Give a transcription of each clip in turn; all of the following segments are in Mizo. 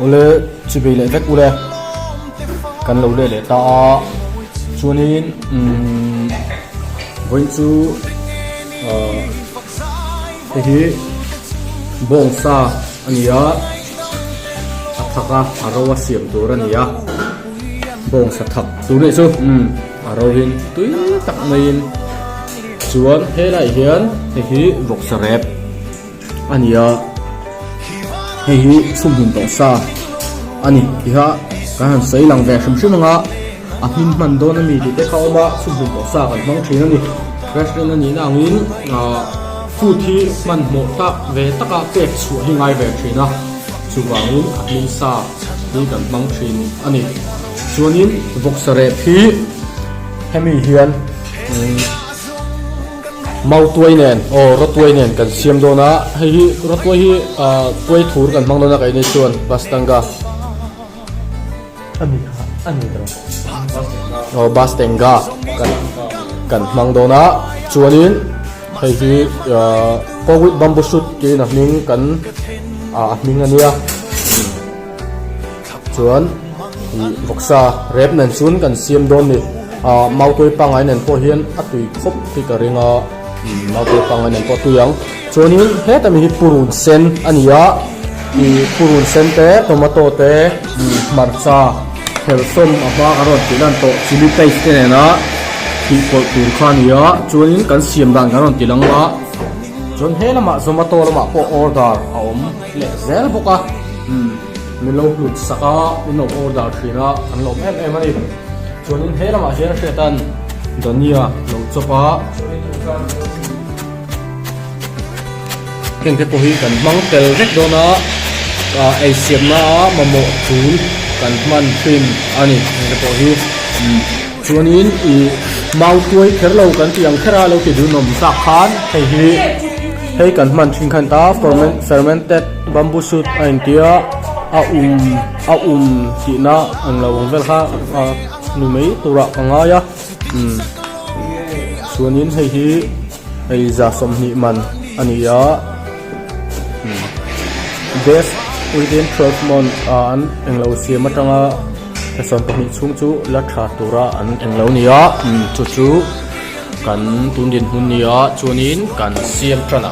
Awle chubei leh vek ule kan lo leh leh ta a chuanin umm vawiin chu ahh hei hi bawngsa a ni a a thak a a ro a siam tur a ni a bawngsa thak tur nih chu umm a ro in tui tak maiin chuan helaiah hian hei hi vawksa rep. A ni a, hei hi chhumhmun tawh sa a ni tih a kan han sawi lang ve hrim hrim ang a, a hmin hman dawn a mi tih te kha a awm a, chhumhmun tawh sa kan hmang thin a ni. Restaurant a nihna angin ah food hi hmanhmawh tak ve taka pek chhuah hi ngai ve thin a, chuvangin a hmin sa hi kan hmang thin a ni. Chuanin vawksa rep hi hemi hian umm. Mautuai nen aw rawtuai nen kan siam dawn a hei hi rawtuai hi ah tuai thur kan hmang dawn a keini chuan bastanga aw bastenga kan kan hmang dawn a chuanin hei hi ah kawit bamboo shoot tiin a hming kan ah a hming a nia chuan ih vawksa rep nen chuan kan siam dawn ni ah mautuai pangngai nen pawh hian a tui khawp hi ka ring a umm mautuai pangngai nen pawh a tui ang chuanin heta mi hi purun sen a ni a ih purun sen te tomato te umm hmarcha helsawm a hma kan rawn tih lan tawh chilli paste te nena tih pawlh tur kha a ni a chuanin kan siam dan kan rawn ti lang a chuan he lamah zomato lamah pawh order a awm leh zel bawk a umm. Min lo hlut sak a, min lo order thin a, an lawm em em a ni. Chuanin he lamah hian hriatan Dania lo chawp a. Heng te pawh hi kan hmang tel vek dawn a, ei siamna a mamawh tul kan hman thin a ni heng te pawh hi. Chuanin ih mau tuai kher lo kan tih ang kher a lo ti dunawm zak khan hei hi hei kan hman thin khan ta fermented bamboo shoot a intia a um a um tihna ang lo ang vel kha a ni mai turah ka ngai a umm chuanin hei hi hei 20 man a ni a umm best within 12 month a an englo siam atanga. Thla 12 chhung chu la tha tura an englo ni a chu chu kan tun dinhmun ni a chuanin kan siam tan a.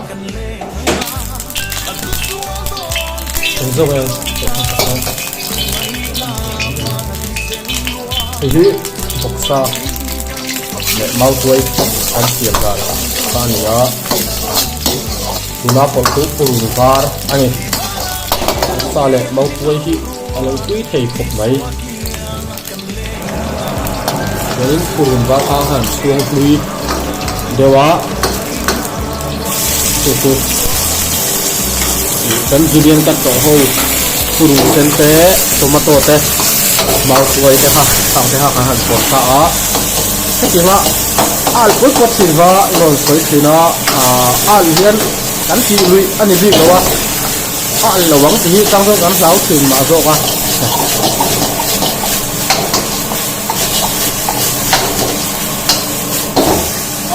Hei hi bawksa leh mautuai an siam dan kha a ni a tuna pawlh chu purun var a ni bawksa leh mautuai hi. A lo tui thei khawp mai. Chuanin purun var kha khan chhuang hlui deuh a chu chu ih kan julian cut tawh ho purun sen te tomato te mautuai te kha khang te kha kan han pawlh ta a hetianga al pawt pawt thin va rawn sawi thin a ah al hian kan tih luih a ni bik lo a. A al lo ang tih hi chang chuan kan hlau thin mah zawk a.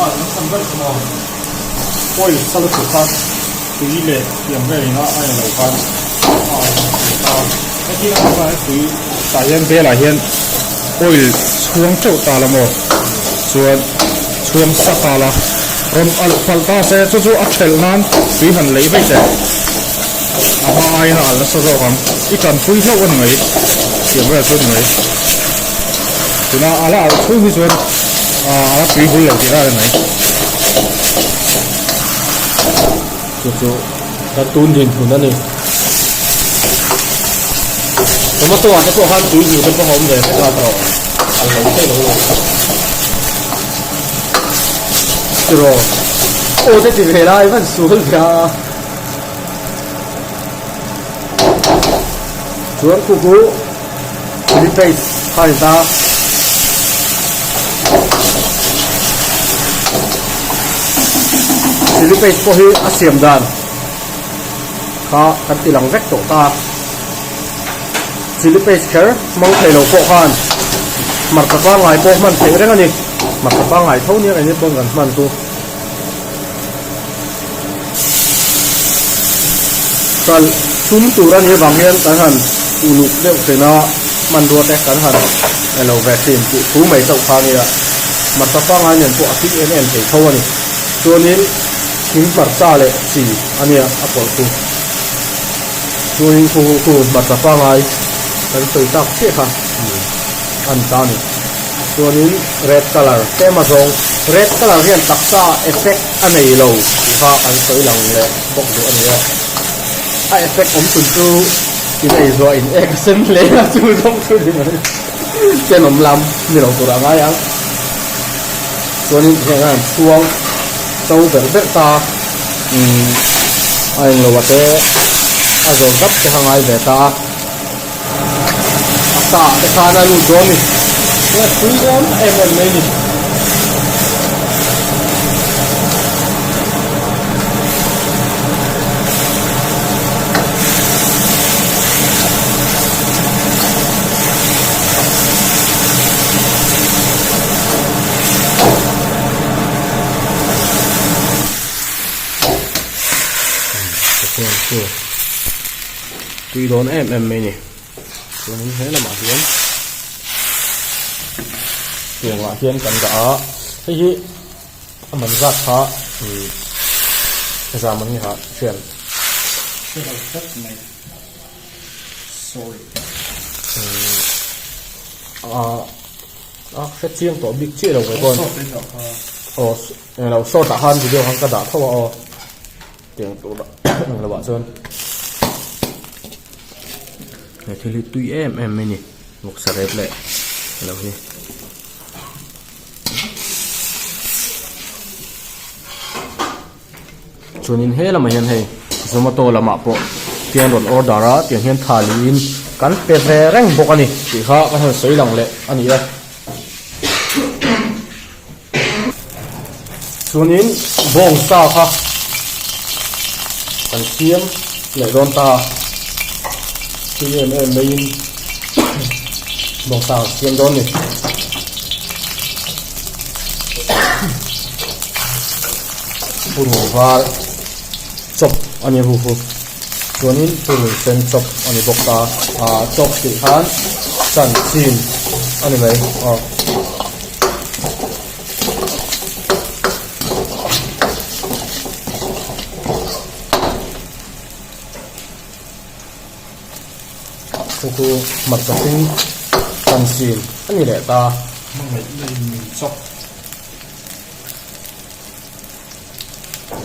A an chhan ber chu maw oil sa lutuk kha tui leh tiang vel ina a en lo khan a al ang tih kha heti ang khan tui tah hian velah hian oil chhuang teuh ta la maw chuan chhuang sa ta la rawn alh palh ta se chu chu a thelh nan tui han lei vaih teh a hma aiin a alh nasa zawk ang i tanpui hlauh a ni mai tiang vel chu a ni mai tuna a la alh chhung hi chuan ah a la tui hul lo tih lai a ni mai. Chu chu ka tun dinhmun a ni. Tomato ah te pawh khan tui hmu te pawh a awm ve vek a tawh a lo thei lo lo. Tiraw aw te ti ve lai van sual ve a. Chuan khu khu chilli paste kha a ni ta. Chilli paste pawh hi a siam dan kha kan ti lang vek tawh ta. Chilli paste kher hmang thei lo pawh khan hmarcha pangngai pawh hman theih reng a ni. Hmarcha pangngai tho nia engin pawn kan hman chu. Hralh sum tur a nih avang hian kan han uluk deuh thin a, hmanrua te kan han elo ve thin tih thu mai chauh kha a nia. Hmarcha pangngai nen pawh a tui em em thei tho a ni. Chuanin thing hmarcha leh chi a nia a pawlh chu. Chuanin khu khu hmarcha pangngai kan sawi tak chiah kha a ni ta a ni. Chuanin red colour tlem a zawng red colour hian taksa effect a nei lo tih kha kan sawi lang leh bawk duh a ni e. A effect awm chhun chu in ei zuah in ek a sen hle a chu zawng chu ni mai tenawm lam ni lo tur a ngai ang. Chuanin heng a chhuang to ber ber ta umm a englo a te a zawr zap te kha ngai ve ta a. A sa te khan a lut dawn ni. Tunah tui dawn em em mai ni. Tui dawn em em mai ni chuanin he lamah hian tiangah hian kan dah a hei hi a man zat kha ihh zam an ni ha hriat sorry ihh a hre chiang tawh bik chiah lo ve pawn aw englo short ah khan video khan ka dah tho a aw. Tiang tur ang lo ah chuan he thil hi tui em em mai a ni vawksa rep leh lo hi. Chuanin he lamah hian hei Zomato lamah pawh tiang rawn order a tiang hian thaliin kan pe ve reng bawk a ni tih kha ka han sawi lang leh a ni e. Chuanin bawngsa kha kan siam leh dawn ta a, tui em em maiin bawngsa kan siam dawn a ni. Purun var chawp a ni hu hu chuanin purun sen chawp a ni bawk ta a, chawp tih khan chan chin a ni mai aw. Chu chu hmarcha hring tan chin a ni leh ta. Hmangaihna in min chawk.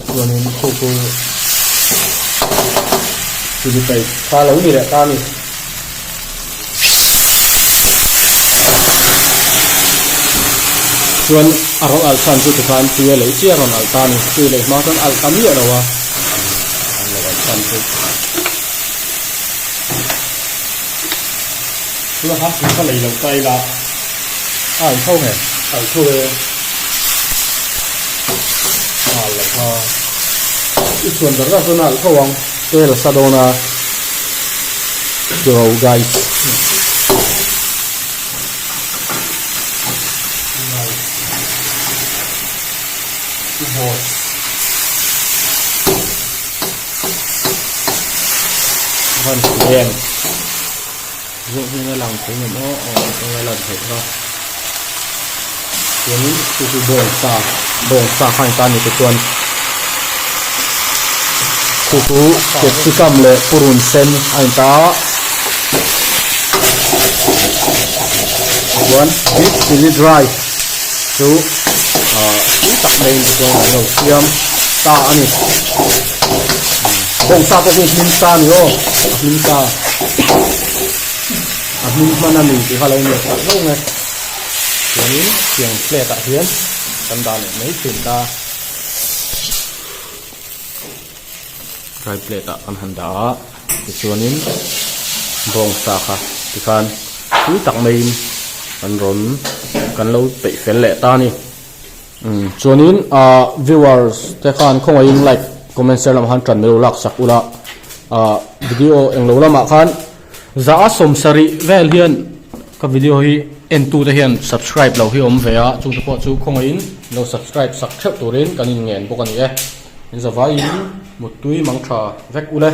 Chuanin khu chu chili paste kha lo ni leh ta a ni. Chuan a rawn alh chhan chu tikhan tui a leih chiah a rawn alh ta a ni. Tui leih hma chuan alh ta miah lo a, an lo alh chhan chu. Tuna khan tui kha lei lo ta ila. A alh tho nge? Alh tho e. A alh lo kha. I chhuan ber ber chuan a alh tho ang. Tel a sa dawn a. Go guys. Boss. Van em. Zawh hian a lang thei ngem aw aw eng a lan theih kha chuanin chu chu bawngsa bawngsa kha ni ta ni te chuan chu chu capsicum leh purun sen a ni ta a chuan beef chilli dry chu ah tui tak maiin te chuan an lo siam ta a ni. Bawngsa pawh hi hmin sa a ni aw, a hmin sa a hmin hman a ni tih kha lo ni tak hlauh nge. Chuanin tiang plate ah hian kan dah leh mai thin ta. Dry plate ah kan han dah a, tichuanin bawngsa kha tikhan tui tak maiin kan rawn kan lo peih fel leh ta a ni. Chuanin ah viewers te khan khawngaihin like comment share lamah khan tan mai lo lak sak ula ah video englo lamah khan za a 70 vel hian ka video hi en tu te hian subscribe lo hi awm ve a chung te pawh chu khawngaihin lo subscribe sak theuh turin kan inngen bawk a ni e. In zavaiin muttui mang tha vek ule.